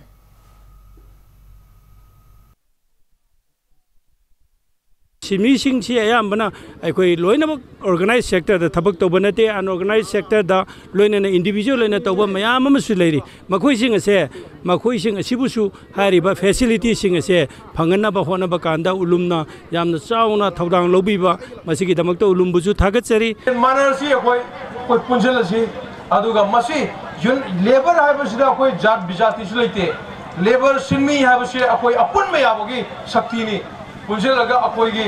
ꯁꯤꯟꯃꯤꯁꯤꯡꯁꯤ ꯑꯌꯥꯝꯕꯅ ꯑꯩꯈꯣꯏ ꯂꯣꯏꯅꯃꯛ organise ꯁꯦꯛꯇꯔꯗ ꯊꯕꯛ ꯇꯧꯕ ꯅꯠꯇꯦ, unorganised ꯁꯦꯛꯇꯔꯗ ꯂꯣꯏꯅꯅ individual ꯑꯣꯏꯅ ꯇꯧꯕ ꯃꯌꯥꯝ ꯑꯃꯁꯨ ꯂꯩꯔꯤ꯫ ꯃꯈꯣꯏꯁꯤꯡ ꯑꯁꯦ, ꯃꯈꯣꯏꯁꯤꯡ ꯑꯁꯤꯕꯨꯁꯨ ꯍꯥꯏꯔꯤꯕ ꯐꯦꯁꯤꯂꯤꯇꯤꯁꯤꯡ ꯑꯁꯦ ꯐꯪꯍꯟꯅꯕ ꯍꯣꯠꯅꯕ ꯀꯥꯟꯗ ꯎꯂꯨꯝꯅ ꯌꯥꯝꯅ ꯆꯥꯎꯅ ꯊꯧꯗꯥꯡ ꯂꯧꯕꯤꯕ, ꯃꯁꯤꯒꯤꯗꯃꯛꯇ ꯎꯂꯨꯝꯕꯨꯁꯨ ꯊꯥꯒꯠꯆꯔꯤ꯫ ꯃꯥꯟꯅꯔꯁꯤ ꯑꯩꯈꯣꯏ, ꯑꯩꯈꯣꯏ ꯄꯨꯟꯁꯤꯜꯂꯁꯤ꯫ ꯑꯗꯨꯒ ꯃꯁꯤ ꯌꯨꯟ-, ꯂꯦꯕꯔ ꯍꯥꯏꯕꯁꯤꯗ ꯑꯩꯈꯣꯏ ꯖꯥꯠ ꯕꯤꯖꯥꯇꯤꯁꯨ ꯂꯩꯇꯦ꯫ ꯂꯦꯕꯔ, ꯁꯤꯟꯃꯤ ꯍꯥꯏꯕꯁꯤ ꯑꯩꯈꯣꯏ ꯑꯄꯨꯟꯕ ꯌꯥꯕꯒꯤ ꯁꯛꯇꯤꯅꯤ꯫ ꯄꯨꯟꯁꯤꯜꯂꯒ ꯑꯩꯈꯣꯏꯒꯤ,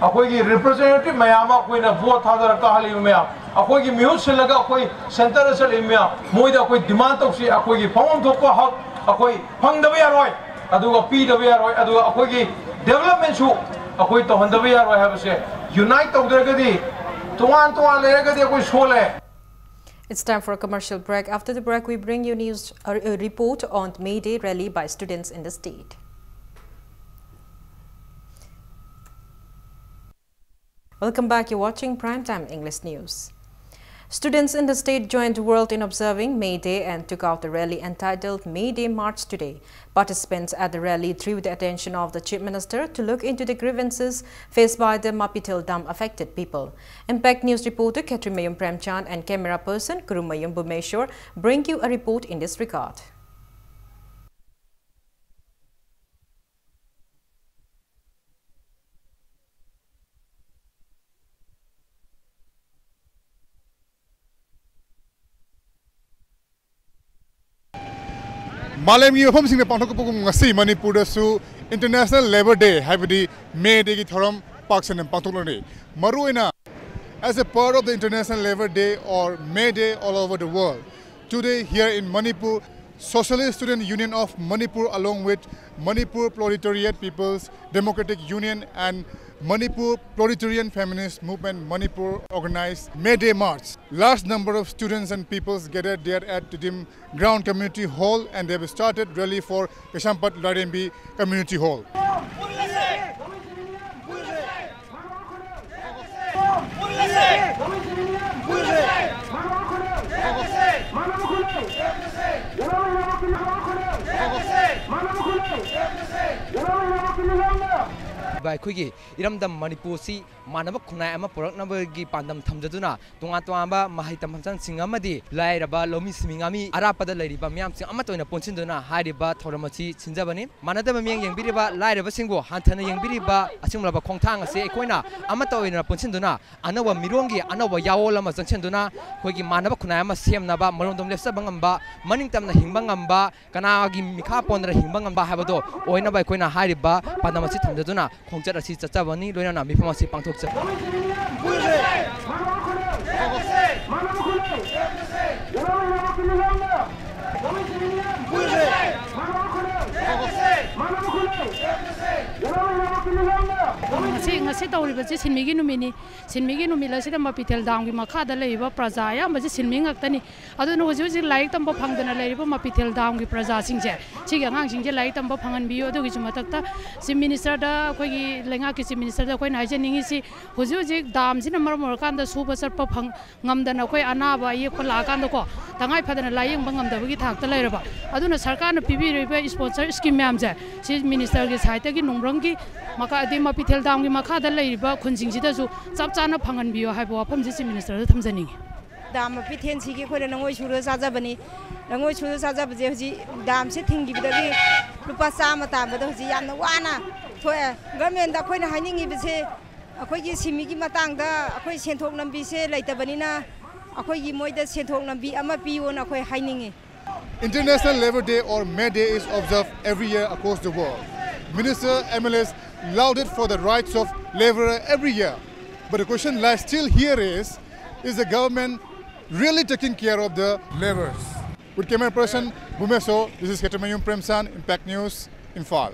ꯑꯩꯈꯣꯏꯒꯤ ꯔꯤꯄ꯭ꯔꯖꯦꯟꯇꯦꯇꯤꯚ ꯃꯌꯥꯝ ꯑꯃ ꯑꯩꯈꯣꯏꯅ ꯚꯣꯠ ꯊꯥꯗꯔ ꯀꯥꯍꯜꯂꯤꯕ ꯃꯌꯥꯝ, ꯑꯩꯈꯣꯏꯒꯤ ꯃꯤꯍꯨꯠ ꯁꯤꯜꯂꯒ ꯑꯩꯈꯣꯏ ꯁꯦꯟꯇꯔꯗ ꯆꯠꯂꯤꯕ ꯃꯌꯥꯝ, ꯃꯣꯏꯗ ꯑꯩꯈꯣꯏ ꯗꯤꯃꯥꯟ ꯇꯧꯁꯤ꯫ ꯑꯩꯈꯣꯏꯒꯤ ꯐꯪꯐꯝ ꯊꯣꯛꯄ ꯍꯛ ꯑꯩꯈꯣꯏ ꯐꯪꯗꯕ ꯌꯥꯔꯣꯏ, ꯑꯗꯨꯒ ꯄꯤꯗꯕ ꯌꯥꯔꯣꯏ, ꯑꯗꯨꯒ ꯑꯩꯈꯣꯏꯒꯤ ꯗꯦꯕꯂꯞꯃꯦꯟꯁꯨ ꯑꯩꯈꯣꯏ ꯇꯧꯍꯟꯗꯕ ꯌꯥꯔꯣꯏ ꯍꯥꯏꯕꯁꯦ ꯌꯨꯅꯥꯏꯠ ꯇꯧꯗ꯭ꯔꯒꯗꯤ, ꯇꯣꯉꯥꯟ ꯇꯣꯉꯥꯟ ꯂꯩꯔꯒꯗꯤ ꯑꯩꯈꯣꯏ ꯁꯣꯜꯂꯦ꯫ It's time for a commercial break. After the break, we bring you news, a, a report on May Day rally by students in the state. Welcome back. You're watching Primetime English News. Students in the state joined the world in observing May Day and took out the rally entitled May Day March Today. Participants at the rally drew the attention of the Chief Minister to look into the grievances faced by the Mapithel dam affected people. Impact News reporter Khetrimayum Premchand and camera person Kurumayum Bhumeshwar bring you a report in this regard. ꯃꯥꯂꯦꯝꯒꯤ ꯃꯐꯝꯁꯤꯡꯗ ꯄꯥꯡꯊꯣꯛꯄꯒꯨꯝ ꯉꯁꯤ ꯃꯅꯤꯄꯨꯔꯗꯁꯨ International Labour Day ꯍꯥꯏꯕꯗꯤ May Dayꯒꯤ ꯊꯧꯔꯝ ꯄꯥꯛ ꯁꯟꯅ ꯄꯥꯡꯊꯣꯛꯂꯅꯤ꯫ ꯃꯔꯨꯑꯣꯏꯅ as a part of the International Labour Day or May Day all over the world, today here in Manipur, Socialist Student Union of Manipur along with Manipur Proletariat People's Democratic Union and Manipur Proletarian Feminist Movement Manipur organized May Day March. Large number of students and peoples gathered there at Tedim Ground Community Hall and they have started rally for Keshwpatnam Community Hall. ꯑꯩꯈꯣꯏꯒꯤ ꯏꯔꯝꯗꯝ ꯃꯅꯤꯄꯨꯔꯁꯤ ꯃꯥꯟꯅꯕ ꯈꯨꯟꯅꯥꯏ ꯑꯃ ꯄꯨꯔꯛꯅꯕꯒꯤ ꯄꯥꯟꯗꯝ ꯊꯝꯖꯗꯨꯅ ꯇꯣꯉꯥꯟ ꯇꯣꯉꯥꯟꯕ ꯃꯍꯩ ꯇꯝꯐꯝꯁꯪꯁꯤꯡ ꯑꯃꯗꯤ ꯂꯥꯏꯔꯕ ꯂꯧꯃꯤ ꯁꯤꯟꯃꯤ ꯉꯥꯃꯤ ꯑꯔꯥꯞꯄꯗ ꯂꯩꯔꯤꯕ ꯃꯤꯌꯥꯝꯁꯤꯡ ꯑꯃꯠꯇ ꯑꯣꯏꯅ ꯄꯨꯟꯁꯤꯟꯗꯨꯅ ꯍꯥꯏꯔꯤꯕ ꯊꯧꯔꯝ ꯑꯁꯤ ꯁꯤꯟꯖꯕꯅꯤ꯫ ꯃꯥꯟꯅꯗꯕ ꯃꯤꯠꯌꯦꯡ ꯌꯦꯡꯕꯤꯔꯤꯕ ꯂꯥꯏꯔꯕꯁꯤꯡꯕꯨ ꯍꯟꯊꯅ ꯌꯦꯡꯕꯤꯔꯤꯕ ꯑꯁꯤꯒꯨꯝꯂꯕ ꯈꯣꯡꯊꯥꯡ ꯑꯁꯤ ꯑꯩꯈꯣꯏꯅ ꯑꯃꯠꯇ ꯑꯣꯏꯅ ꯄꯨꯟꯁꯤꯟꯗꯨꯅ ꯑꯅꯧꯕ ꯃꯤꯔꯣꯟꯒꯤ ꯑꯅꯧꯕ ꯌꯥꯑꯣꯜ ꯑꯃ ꯆꯪꯁꯤꯟꯗꯨꯅ ꯑꯩꯈꯣꯏꯒꯤ ꯃꯥꯟꯅꯕ ꯈꯨꯟꯅꯥꯏ ꯑꯃ ꯁꯦꯝꯅꯕ ꯃꯔꯣꯝꯗꯣꯝ ꯂꯦꯞꯆꯕ ꯉꯝꯕ ꯃꯅꯤꯡ ꯇꯝꯅ ꯍꯤꯡꯕ ꯉꯝꯕ ꯀꯅꯥꯒꯤ ꯃꯤꯈꯥ ꯄꯣꯟꯗꯅ ꯍꯤꯡꯕ ꯉꯝꯕ ꯍꯥꯏꯕꯗꯣ ꯑꯣꯏꯅꯕ ꯑꯩꯈꯣꯏꯅ ꯍꯥꯏꯔꯤꯕ ꯄꯥꯟꯗꯝ ꯑꯁꯤ ꯊꯝꯖꯗꯨꯅ ꯈꯣꯡꯆꯠ ꯑꯁꯤ ꯆꯠꯆꯕꯅꯤ ꯂꯣꯏꯅꯅ ꯃꯤꯐꯝ ꯑꯁꯤ ꯄꯥꯡꯊꯣꯛꯆꯕꯅꯤ꯫ ꯉꯁꯤ ꯉꯁꯤ ꯇꯧꯔꯤꯕꯁꯤ ꯁꯤꯟꯃꯤꯒꯤ ꯅꯨꯃꯤꯠꯅꯤ꯫ ꯁꯤꯟꯃꯤꯒꯤ ꯅꯨꯃꯤꯠ ꯑꯁꯤꯗ ꯃꯄꯤꯊꯦꯜ ꯗꯥꯝꯒꯤ ꯃꯈꯥꯗ ꯂꯩꯔꯤꯕ ꯄ꯭ꯔꯖꯥ ꯑꯌꯥꯝꯕꯁꯤ ꯁꯤꯟꯃꯤ ꯉꯥꯛꯇꯅꯤ꯫ ꯑꯗꯨꯅ ꯍꯧꯖꯤꯛ ꯍꯧꯖꯤꯛ ꯂꯥꯏꯔꯤꯛ ꯇꯝꯕ ꯐꯪꯗꯅ ꯂꯩꯔꯤꯕ ꯃꯄꯤꯊꯦꯜ ꯗꯥꯝꯒꯤ ꯄ꯭ꯔꯖꯥꯁꯤꯡꯁꯦ ꯁꯤꯒꯤ ꯑꯉꯥꯡꯁꯤꯡꯁꯦ ꯂꯥꯏꯔꯤꯛ ꯇꯝꯕ ꯐꯪꯍꯟꯕꯤꯌꯨ꯫ ꯑꯗꯨꯒꯤꯁꯨ ꯃꯊꯛꯇ ꯆꯤꯐ ꯃꯤꯅꯤꯁꯇꯔꯗ ꯑꯩꯈꯣꯏꯒꯤ ꯂꯩꯉꯥꯛꯀꯤ ꯆꯤꯐ ꯃꯤꯅꯤꯁꯇꯔꯗ ꯑꯩꯈꯣꯏꯅ ꯍꯥꯏꯖꯅꯤꯡꯉꯤꯁꯤ ꯍꯧꯖꯤꯛ ꯍꯧꯖꯤꯛ ꯗꯥꯝꯁꯤꯅ ꯃꯔꯝ ꯑꯣꯏꯔꯀꯥꯟꯗ ꯁꯨꯕ ꯆꯠꯄ ꯐꯪ ꯉꯝꯗꯅ ꯑꯩꯈꯣꯏ ꯑꯅꯥꯕ ꯑꯌꯦꯛꯄ ꯂꯥꯛꯑꯀꯥꯟꯗꯀꯣ ꯇꯉꯥꯏ ꯐꯗꯅ ꯂꯥꯏꯌꯦꯡꯕ ꯉꯝꯗꯕꯒꯤ ꯊꯥꯛꯇ ꯂꯩꯔꯕ꯫ ꯑꯗꯨꯅ ꯁꯔꯀꯥꯔꯅ ꯄꯤꯕꯤꯔꯤꯕ ꯏꯁꯄꯣꯟꯁꯔ ꯁ꯭ꯀꯤꯝ ꯃꯌꯥꯝꯁꯦ ꯁꯤ ꯃꯤꯅꯤꯁꯇꯔꯒꯤ ꯁꯥꯏꯠꯇꯒꯤ ꯅꯣꯡꯕ꯭ꯔꯪꯒꯤ ꯃꯈꯥ ꯑꯗꯩ ꯃꯄꯤꯊꯦꯜ ꯗꯥꯝꯒꯤ ꯃꯈꯥꯗ ꯂꯩꯔꯤꯕ ꯈꯨꯟꯁꯤꯡꯁꯤꯗꯁꯨ ꯆꯞ ꯆꯥꯅ ꯐꯪꯍꯟꯕꯤꯌꯣ ꯍꯥꯏꯕ ꯋꯥꯐꯝꯁꯦ ꯆꯤꯐ ꯃꯤꯅꯤꯁꯇꯔꯗ ꯊꯝꯖꯅꯤꯡꯉꯤ꯫ ꯗꯥꯝ ꯃꯄꯤꯊꯦꯜꯁꯤꯒꯤ ꯑꯩꯈꯣꯏꯅ ꯂꯉꯣꯏ ꯁꯨꯔꯒ ꯆꯥꯖꯕꯅꯤ꯫ ꯂꯉꯣꯏ ꯁꯨꯔꯒ ꯆꯥꯖꯕꯁꯦ ꯍꯧꯖꯤꯛ ꯗꯥꯝꯁꯦ ꯊꯤꯡꯈꯤꯕꯗꯒꯤ ꯂꯨꯄꯥ ꯆꯥꯝꯃ ꯇꯥꯟꯕꯗ ꯍꯧꯖꯤꯛ ꯌꯥꯝꯅ ꯋꯥꯅ ꯊꯣꯛꯑꯦ꯫ ꯒꯚꯔꯟꯃꯦꯟꯗ ꯑꯩꯈꯣꯏꯅ ꯍꯥꯏꯅꯤꯡꯉꯤꯕꯁꯦ ꯑꯩꯈꯣꯏꯒꯤ ꯁꯤꯟꯃꯤꯒꯤ ꯃꯇꯥꯡꯗ ꯑꯩꯈꯣꯏ ꯁꯦꯟꯊꯣꯛ ꯂꯝꯕꯤꯁꯦ ꯂꯩꯇꯕꯅꯤꯅ ꯑꯩꯈꯣꯏꯒꯤ ꯃꯣꯏꯗ ꯁꯦꯟꯊꯣꯛ ꯂꯝꯕꯤ ꯑꯃ ꯄꯤꯌꯣꯅ ꯑꯩꯈꯣꯏ ꯍꯥꯏꯅꯤꯡꯉꯤ꯫ International Labour Day or May Day is observed every year across the world. Minister, M L As lauded for the rights of laborer every year. But the question lies still here is, is the government really taking care of the labourers? With camera person Bumeso, this is Ketamayum Premsan, Impact News, Imphal.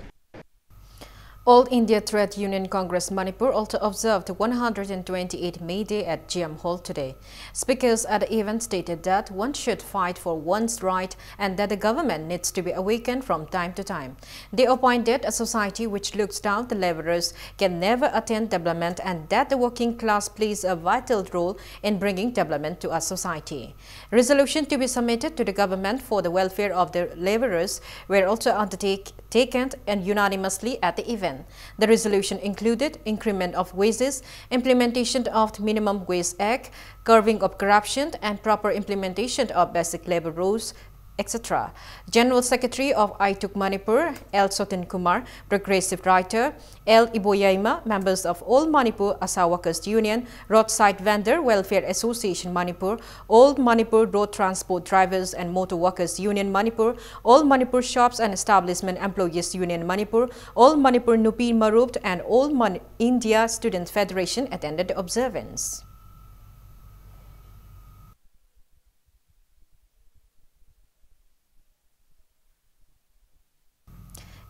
All India Trade Union Congress Manipur also observed one hundred twenty-eight May Day at G M Hall today. Speakers at the event stated that one should fight for one's right and that the government needs to be awakened from time to time. They opined that a society which looks down the laborers can never attain development and that the working class plays a vital role in bringing development to a society. Resolution to be submitted to the government for the welfare of the laborers were also undertake-, taken and unanimously at the event. The resolution included increment of wages, implementation of the Minimum Wage Act, curbing of corruption, and proper implementation of basic labor rules, et cetera. General Secretary of I T U C Manipur, L Sotin Kumar, progressive writer, L Iboyaima, members of All Manipur Asha Workers Union, Roadside Vendor Welfare Association Manipur, All Manipur Road Transport Drivers and Motor Workers Union Manipur, All Manipur Shops and Establishment Employees Union Manipur, All Manipur Nupi Marup, and All Man-, India Students Federation attended the observance.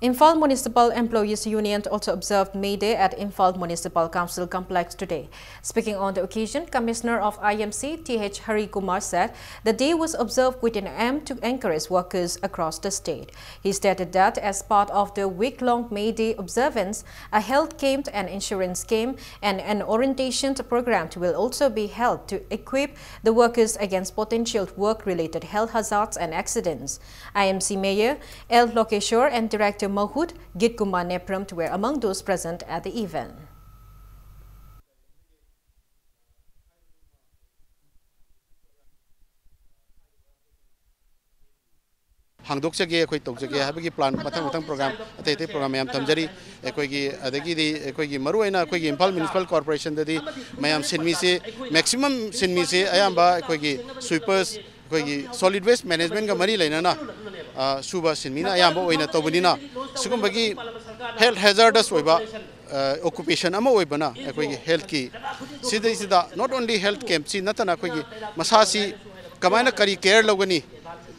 Imphal Municipal Employees Union also observed May Day at Imphal Municipal Council Complex today. Speaking on the occasion, Commissioner of I M C, T H Hari Kumar, said the day was observed with an aim to encourage workers across the state. He stated that as part of the week-long May Day observance, a health camp, an insurance camp, and an orientation program will also be held to equip the workers against potential work-related health hazards and accidents. I M C Mayor L Lokeshwar and Director Mahut Gitkumar Nepram were among those present at the event. ꯍꯥꯡꯗꯣꯛꯆꯒꯦ, ꯑꯩꯈꯣꯏ ꯇꯧꯖꯒꯦ ꯍꯥꯏꯕꯒꯤ plan, ꯃꯊꯪ ꯃꯊꯪ program, ꯑꯇꯩ ꯑꯇꯩ program ꯃꯌꯥꯝ ꯊꯝꯖꯔꯤ꯫ ꯑꯩꯈꯣꯏꯒꯤ, ꯑꯗꯒꯤꯗꯤ ꯑꯩꯈꯣꯏꯒꯤ ꯃꯔꯨꯑꯣꯏꯅ ꯑꯩꯈꯣꯏꯒꯤ ꯏꯝꯐꯥꯜ Municipal Corporationꯗꯗꯤ ꯃꯌꯥꯝ ꯁꯤꯟꯃꯤꯁꯤ, maximum ꯁꯤꯟꯃꯤꯁꯤ ꯑꯌꯥꯝꯕ ꯑꯩꯈꯣꯏꯒꯤ sweepers, ꯑꯩꯈꯣꯏꯒꯤ solid waste managementꯀ ꯃꯔꯤ ꯂꯩꯅꯅ, ꯑ, ꯁꯨꯕ ꯁꯤꯟꯃꯤꯅ ꯑꯌꯥꯝꯕ ꯑꯣꯏꯅ ꯇꯧꯕꯅꯤꯅ, ꯁꯤꯒꯨꯝꯕꯒꯤ health hazardous ꯑꯣꯏꯕ, ꯑ, occupation ꯑꯃ ꯑꯣꯏꯕꯅ ꯑꯩꯈꯣꯏꯒꯤ healthꯀꯤ ꯁꯤꯗꯩꯁꯤꯗ not only health campꯁꯤ ꯅꯠꯇꯅ ꯑꯩꯈꯣꯏꯒꯤ ꯃꯁꯥꯁꯤ ꯀꯃꯥꯏꯅ ꯀꯔꯤ care ꯂꯧꯒꯅꯤ,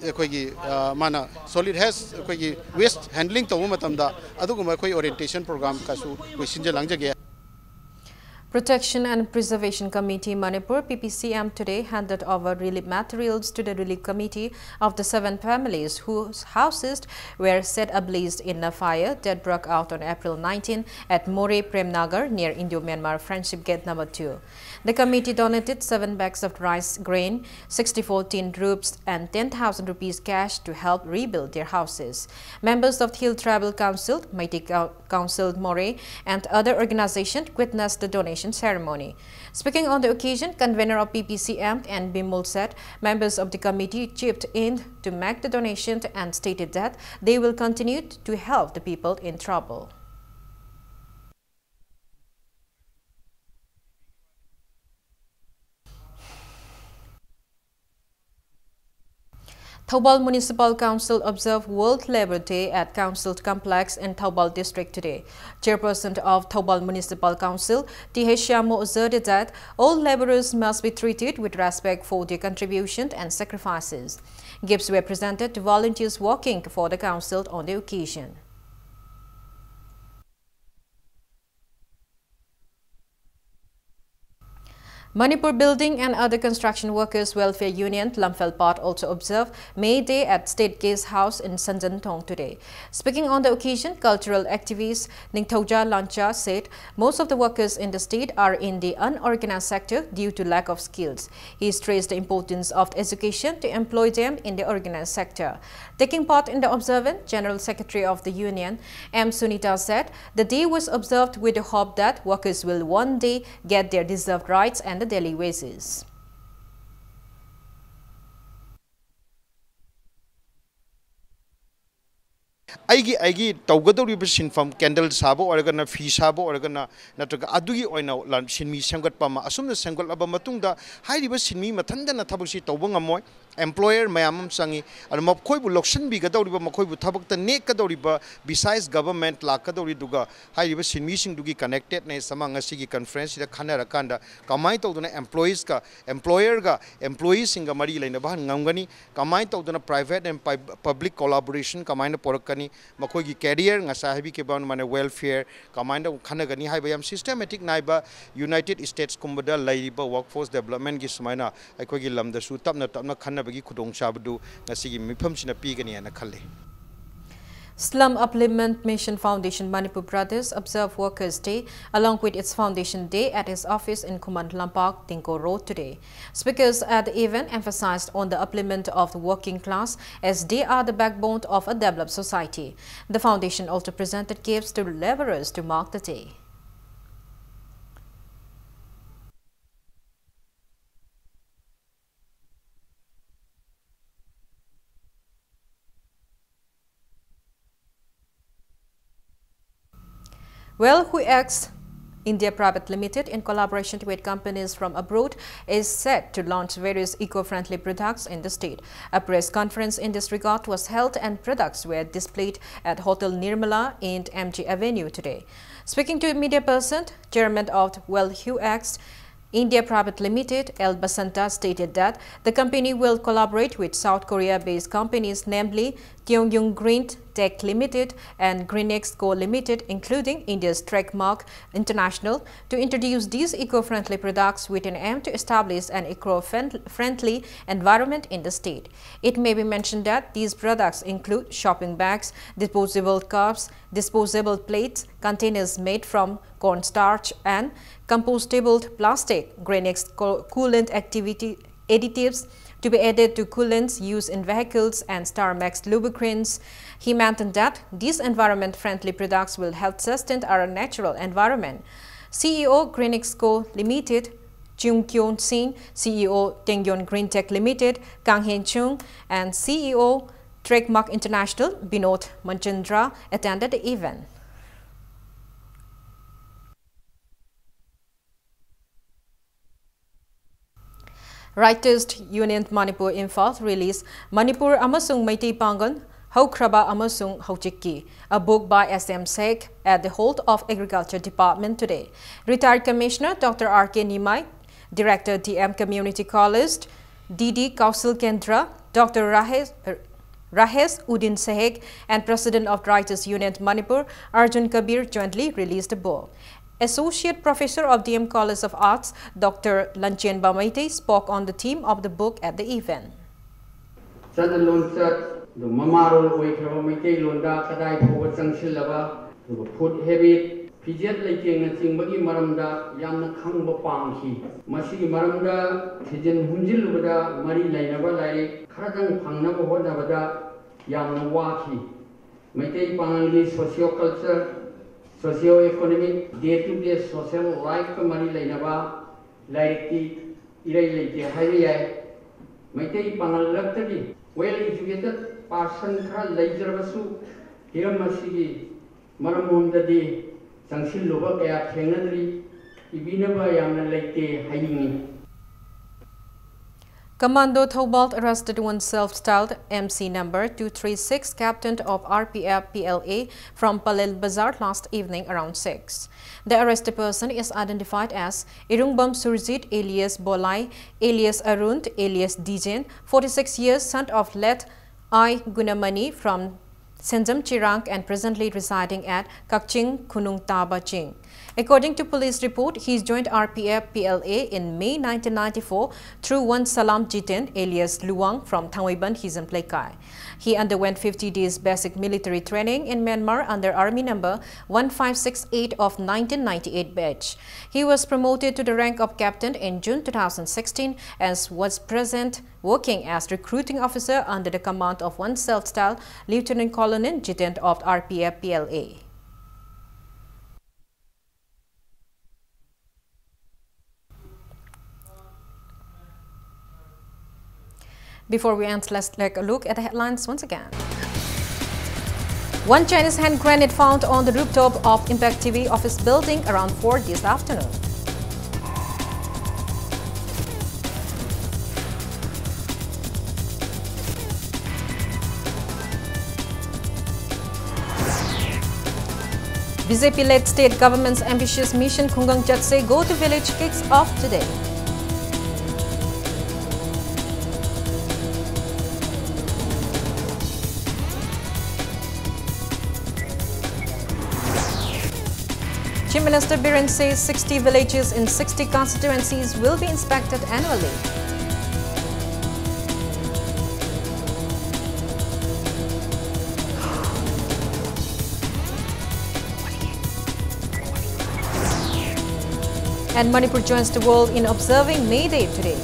ꯑꯩꯈꯣꯏꯒꯤ, ꯑ, ꯃꯥꯅ solid waste, ꯑꯩꯈꯣꯏꯒꯤ waste handling ꯇꯧꯕ ꯃꯇꯝꯗ ꯑꯗꯨꯒꯨꯝꯕ ꯑꯩꯈꯣꯏ orientation programꯀꯁꯨ ꯑꯩꯈꯣꯏ ꯁꯤꯟꯖ ꯂꯥꯡꯖꯒꯦ꯫ Protection and Preservation Committee Manipur, P P C M, today handed over relief materials to the Relief Committee of the seven families whose houses were set ablaze in a fire that broke out on April nineteen at Moreh Premnagar near Indo-Myanmar Friendship Gate number two. The committee donated seven bags of rice grain, sixty-four tin roofs, and ten thousand rupees cash to help rebuild their houses. Members of the Hill Tribal Council, Meitei Cou-, Council Moreh, and other organizations witnessed the donation ceremony. Speaking on the occasion, convener of P P C M, N Bimol, said members of the committee chipped in to make the donation and stated that they will continue to help the people in trouble. Thoubal Municipal Council observed World Labour Day at Council Complex in Thoubal District today. Chairperson of Thoubal Municipal Council, T H Shyamo, asserted that all labourers must be treated with respect for their contribution and sacrifices. Gifts were presented to volunteers working for the council on the occasion. Manipur Building and Other Construction Workers Welfare Union, Lamphel Part, also observed May Day at State Guest House in Sanjanthong today. Speaking on the occasion, cultural activist Ningthouja Lancha said most of the workers in the state are in the unorganized sector due to lack of skills. He stressed the importance of education to employ them in the organized sector. Taking part in the observance, General Secretary of the Union, M Sunita, said the day was observed with the hope that workers will one day get their deserved rights and the daily wages. ꯑꯩꯒꯤ ꯑꯩꯒꯤ ꯇꯧꯒꯗꯧꯔꯤꯕ ꯁꯤꯟꯐꯝ, candle ꯁꯥꯕ ꯑꯣꯏꯔꯒꯅ, ꯐꯤ ꯁꯥꯕ ꯑꯣꯏꯔꯒꯅ, ꯅꯠꯇ꯭ꯔꯒ ꯑꯗꯨꯒꯤ ꯑꯣꯏꯅ ꯂꯥꯟ-, ꯁꯤꯟꯃꯤ ꯁꯦꯝꯒꯠꯄ ꯑꯃ, ꯑꯁꯨꯝꯅ ꯁꯦꯝꯒꯠꯂꯕ ꯃꯇꯨꯡꯗ ꯍꯥꯏꯔꯤꯕ ꯁꯤꯟꯃꯤ ꯃꯊꯟꯇꯅ ꯊꯕꯛꯁꯤ ꯇꯧꯕ ꯉꯝꯃꯣꯏ꯫ Employer ꯃꯌꯥꯝ ꯑꯃ ꯆꯪꯉꯤ꯫ ꯑꯗꯨ ꯃꯈꯣꯏꯕꯨ ꯂꯧꯁꯤꯟꯕꯤꯒꯗꯧꯔꯤꯕ, ꯃꯈꯣꯏꯕꯨ ꯊꯕꯛꯇ ꯅꯦꯛꯀꯗꯧꯔꯤꯕ, besides government ꯂꯥꯛꯀꯗꯧꯔꯤꯗꯨꯒ ꯍꯥꯏꯔꯤꯕ ꯁꯤꯟꯃꯤꯁꯤꯡꯗꯨꯒꯤ connectedness ꯑꯃ ꯉꯁꯤꯒꯤ conferenceꯁꯤꯗ ꯈꯟꯅꯔꯀꯥꯟꯗ ꯀꯃꯥꯏꯅ ꯇꯧꯗꯅ employeesꯀ, employerꯒ employeeꯁꯤꯡꯒ ꯃꯔꯤ ꯂꯩꯅꯕ ꯉꯝꯒꯅꯤ, ꯀꯃꯥꯏꯅ ꯇꯧꯗꯅ private and pub-, public collaboration ꯀꯃꯥꯏꯅ ꯄꯨꯔꯛꯀꯅꯤ, ꯃꯈꯣꯏꯒꯤ career, ꯉꯁꯥꯏ ꯍꯥꯏꯕꯤꯈꯤꯕ ꯑꯗꯨꯃꯥꯏꯅ welfare ꯀꯃꯥꯏꯅ ꯈꯟꯅꯒꯅꯤ ꯍꯥꯏꯕ ꯌꯥꯝ systematic ꯅꯥꯏꯕ United Statesꯀꯨꯝꯕꯗ ꯂꯩꯔꯤꯕ workforce developmentꯀꯤ ꯁꯨꯃꯥꯏꯅ ꯑꯩꯈꯣꯏꯒꯤ ꯂꯝꯗꯁꯨ ꯇꯞꯅ ꯇꯞꯅ ꯈꯟꯅꯕꯒꯤ ꯈꯨꯗꯣꯡꯆꯥꯕꯗꯨ ꯉꯁꯤꯒꯤ ꯃꯤꯐꯝꯁꯤꯅ ꯄꯤꯒꯅꯤ ꯍꯥꯏꯅ ꯈꯜꯂꯤ꯫ Slum Upliftment Mission Foundation Manipur Pradesh observed Workers' Day along with its Foundation Day at its office in Khuman Lampak, Tingko Road today. Speakers at the event emphasized on the upliftment of the working class as they are the backbone of a developed society. The foundation also presented gifts to laborers to mark the day. Well, Huex India Private Limited, in collaboration with companies from abroad, is set to launch various eco-friendly products in the state. A press conference in this regard was held and products were displayed at Hotel Nirmala in M G Avenue today. Speaking to a media person, chairman of Well Huex India Private Limited, L Basanta, stated that the company will collaborate with South Korea-based companies, namely Kyongyung Green Tech Limited and Greenex Co Limited, including India's Trekmark International, to introduce these eco-friendly products with an aim to establish an eco-friendly environment in the state. It may be mentioned that these products include shopping bags, disposable cups, disposable plates, containers made from cornstarch and compostable plastic, Greenex co-, coolant activity additives to be added to coolants used in vehicles and Star Max lubricants. He maintained that these environment-friendly products will help sustain our natural environment. C E O Greenex Co Limited, Chung Kyun Singh, C E O Tengyon Green Tech Limited, Kang Hen Chung, and C E O Trekmark International, Binod Manchandra, attended the event. Writers Union Manipur Imphal release Manipur ꯑꯃꯁꯨꯡ ꯃꯩꯇꯩ ꯄꯥꯉꯜ ꯍꯧꯈ꯭ꯔꯕ ꯑꯃꯁꯨꯡ ꯍꯧꯖꯤꯛꯀꯤ, a book by S M Sheikh at the Hall of Agriculture Department today. Retired Commissioner Doctor R K Nimai, Director D M Community College, D D Kaushal Kendra, Doctor Rahesh, Rahesh Uddin Sheikh and President of Writers Union Manipur, Arjun Kabir jointly released the book. Associate Professor of D M College of Arts, Doctor Lanchenba Meitei spoke on the theme of the book at the event. ꯆꯠꯅ ꯂꯣꯟꯆꯠ, ꯑꯗꯨ ꯃꯃꯥꯔꯣꯜ ꯑꯣꯏꯈ꯭ꯔꯕ ꯃꯩꯇꯩꯂꯣꯟꯗ ꯀꯗꯥꯏ ꯐꯥꯎꯕ ꯆꯪꯁꯤꯜꯂꯕ, ꯑꯗꯨꯒ food habit, ꯐꯤꯖꯦꯠ ꯂꯩꯇꯦꯡꯅꯆꯤꯡꯕꯒꯤ ꯃꯔꯝꯗ ꯌꯥꯝꯅ ꯈꯪꯕ ꯄꯥꯝꯈꯤ꯫ ꯃꯁꯤꯒꯤ ꯃꯔꯝꯗ ꯊꯤꯖꯤꯟ ꯍꯨꯝꯖꯤꯜꯂꯨꯕꯗ ꯃꯔꯤ ꯂꯩꯅꯕ ꯂꯥꯏꯔꯤꯛ ꯈꯔꯗꯪ ꯐꯪꯅꯕ ꯍꯣꯠꯅꯕꯗ ꯌꯥꯝꯅ ꯋꯥꯈꯤ꯫ Meitei ꯄꯥꯉꯜꯒꯤ socio culture, socio economic, day to day social life ꯀ ꯃꯔꯤ ꯂꯩꯅꯕ ꯂꯥꯏꯔꯤꯛꯇꯤ ꯏꯔꯩ ꯂꯩꯇꯦ ꯍꯥꯏꯕ ꯌꯥꯏ꯫ ꯃꯩꯇꯩ ꯄꯥꯉꯜ ꯂꯛꯇꯒꯤ well educated person ꯈꯔ ꯂꯩꯖꯔꯕꯁꯨ ꯍꯤꯔꯝ ꯑꯁꯤꯒꯤ ꯃꯔꯝꯂꯣꯝꯗꯗꯤ ꯆꯪꯁꯤꯜꯂꯨꯕ ꯀꯌꯥ ꯊꯦꯡꯅꯗ꯭ꯔꯤ꯫ ꯏꯕꯤꯅꯕ ꯌꯥꯝꯅ ꯂꯩꯇꯦ ꯍꯥꯏꯅꯤꯡꯏ꯫ Commando Thoubal arrested one self-styled M C number two three six, captain of R P F P L A from Pallel Bazar last evening around six. The arrested person is identified as Irungbam Surjit alias Bolai alias Arun alias Dijen, forty-six years, son of late I Gunamani from Senjam Chirang and presently residing at Kakching Khunung Taba Ching. According to police report, he joined R P F P L A in May nineteen ninety-four through one Salam Jiten alias Luang from Thangweiban Hizam Pleikai. He underwent fifty days basic military training in Myanmar under Army number one five six eight of nineteen ninety-eight batch. He was promoted to the rank of captain in June two thousand sixteen and was present working as recruiting officer under the command of one self-styled Lieutenant Colonel Jiten of R P F P L A. Before we end, let's take a look at the headlines once again. One Chinese hand grenade found on the rooftop of Impact T V office building around four this afternoon. BJP-led state government's ambitious Mission Khungang Chatsei Go to Village kicks off today. Chief Minister Biren says sixty villages in sixty constituencies will be inspected annually. And Manipur joins the world in observing May Day today.